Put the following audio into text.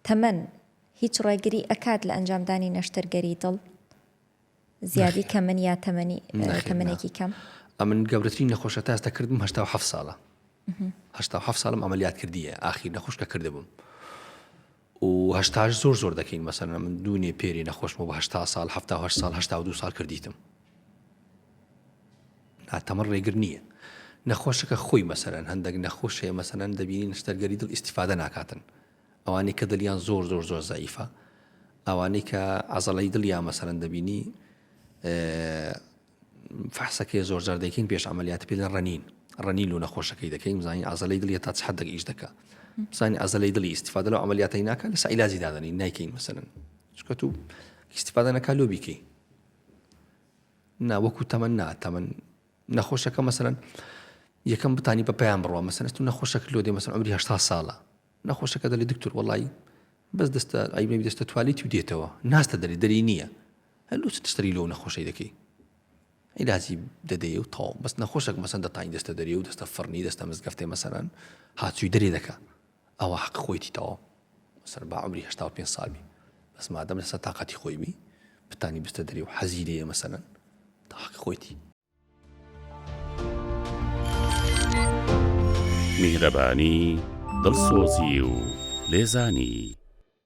تەمەن هیچ ڕێگری ئەکات لە ئەنجامدانی نەشتەرگەری دڵ؟ زیادی کەمن یا تەمەنی تەمەنێکی کەم؟ ئەمن گەورەترین نەخۆشە تا ئێستا کردم 87 ساڵە 87 ساڵم عملیات کردیە ئاخیر نەخۆش کە کردبووم و هەشتاش زۆر زۆر دەکەین مەسەلەن من دوونێ پێری نەخۆشمەوە بە هەشتا ساڵ هەفتا هەشت ساڵ هەشتا و دوو ساڵ کردیتم نا تەمەن ڕێگر نییە نەخۆشەکە خۆی مەسەلەن هەندێک نەخۆش هەیە مەسەلەن دەبینی نەشتەرگەری دڵ ئیستیفادە ناکاتن ئەوانەی کە دڵیان زۆر زۆر زۆر زەعیفە ئەوانەی کە عەزەڵەی دڵیان مەسەلەن دەبینی فەحسەکەی زۆر جار دەیکەین پێش عەمەلیات پێ دەڵێن ڕەنین ڕەنین لۆ نەخۆشەکەی دەکەین بزانین عەزەلەی دڵی تا چ حەدێک ئیش دەکا بزانین عەزەلەی دڵی ئیستیفادە لەو عەمەلیاتەی ناکا لەسەر عیلاجی دادەنین نایکەین مەسەلەن چونکە تو ئیستیفادە نەکا لۆ بیکەی نا وەکو تەمەن نا تەمەن نەخۆشەکە مەسەلەن یەکەم بتانی بە پێیان بڕوا مەسەلەن تو نەخۆشەکە لۆ دێ مەسەلەن عمری 80 ساڵە نەخۆشەکە دەلێ دکتۆر وەڵی بەس دەستە ئەی دەستە توالیتی و دێتەوە ناستە دەری دەری نییە هەر لۆ چ تشتەری لۆ نەخۆشەی دەکەی عیلاجی دەدەی و تەواو بەس نەخۆشێک مەسەن دەتانی دەستە دەری و دەستە فڕنی دەستە مزگەفتێ مەسەلەن هاچووی دەرێ دەکا ئەوە حەق خۆیتی تەواو مەسەن با عمری 85 ساڵ بی بەس مادەم لەسەر تاقەتی خۆی بی بتانی بستە دەری و حەزی لێیە مەسەلەن تا حەق خۆیتی. میهرەبانی، دڵسۆزی و لێزانی.